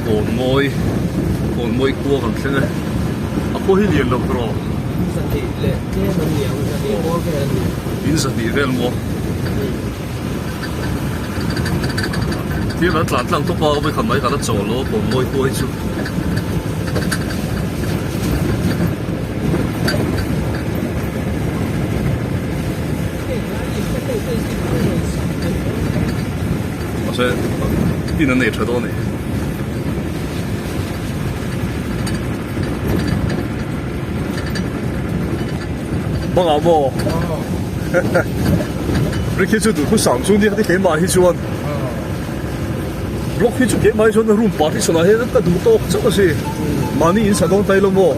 Kawnmawi Kawnmawi khua kan thleng e a khua hi lian lo tawh in zahnih vel maw thil an tlan tlang tawp a vawikhat mai kan a chawl lo a Kawnmawi khua hi chu. Mahse in an nei tha dawn a ni. Bangah maw? Brick hi chu duhthusam chu nia keimah hi chuan block hi chu keimah hi chuan room partition ah hian ka duh tawk chauh a si. Mahni in sa dawn ta ilo maw?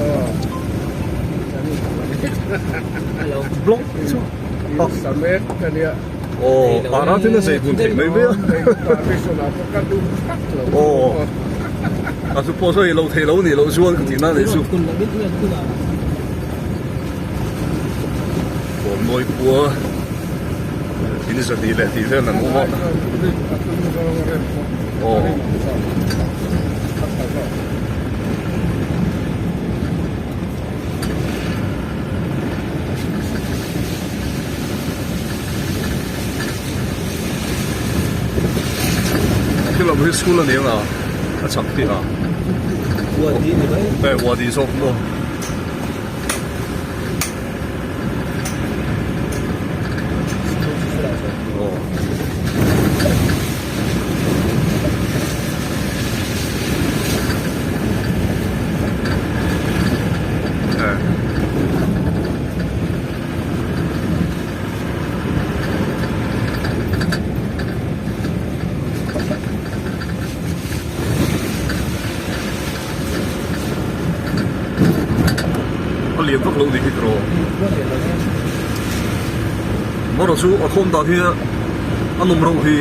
Block chu Aw a ral in a zei hmun theih mai mai a Aw a chu pawh sawi lo thei lo nih loh chuan ka tihna nih chu Kawnmawi khua in zahnih leh tih vel an awm a Aw. Khi lam hi school a ni ang a a chak tih a eh wadi zawk maw. A lian vak lo ni hi tiraw Mawra chu a khawm dan hi a nawm reuh hi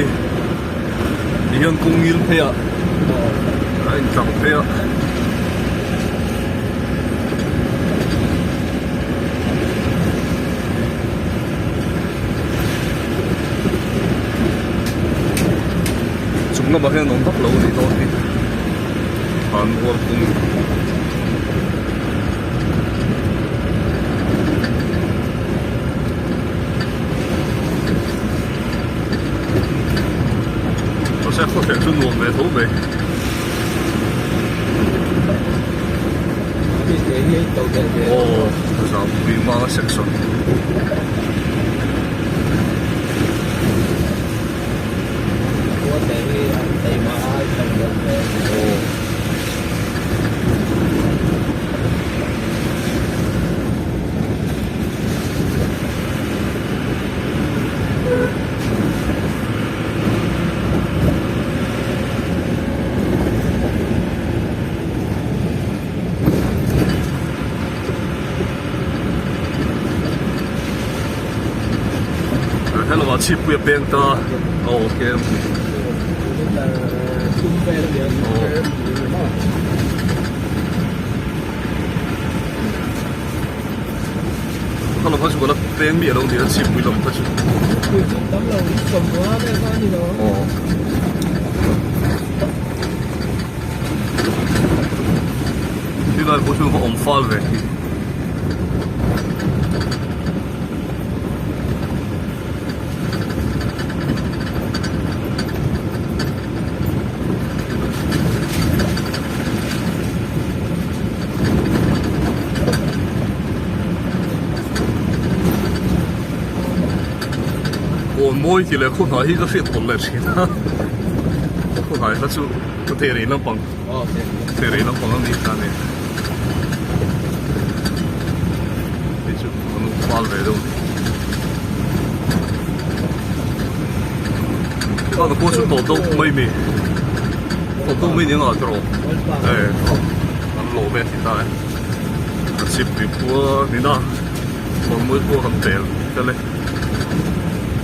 ti hian kawng ngil phei ah a intlang phei a. Chung lamah hian awm vak lo a nih dawn hi an rual kawng mahse khawhlen chu nuam ve tho mai. Aw Zampui hmanga section. Hello a chhipui a peng ta aw kem Hello kha chu ka la peng miah lo nia chhipui lam kha chu aw. Tilai pawh chu va awm fal ve khi. Kawn mawi tih leh khaw hnai hi ka hriat pawlh leh thin a khaw hnai kha chu ka thei rei lampang thei rei lampang a ni kha a ni hei chu an awm fal ve deuh a ni khang pawh chu tawp deuh mai mi tawp deuh mai ni ang ah tawh eh an lawm e a ti ta e a chhipui khua nina kawn mawi khua kan pel tel e.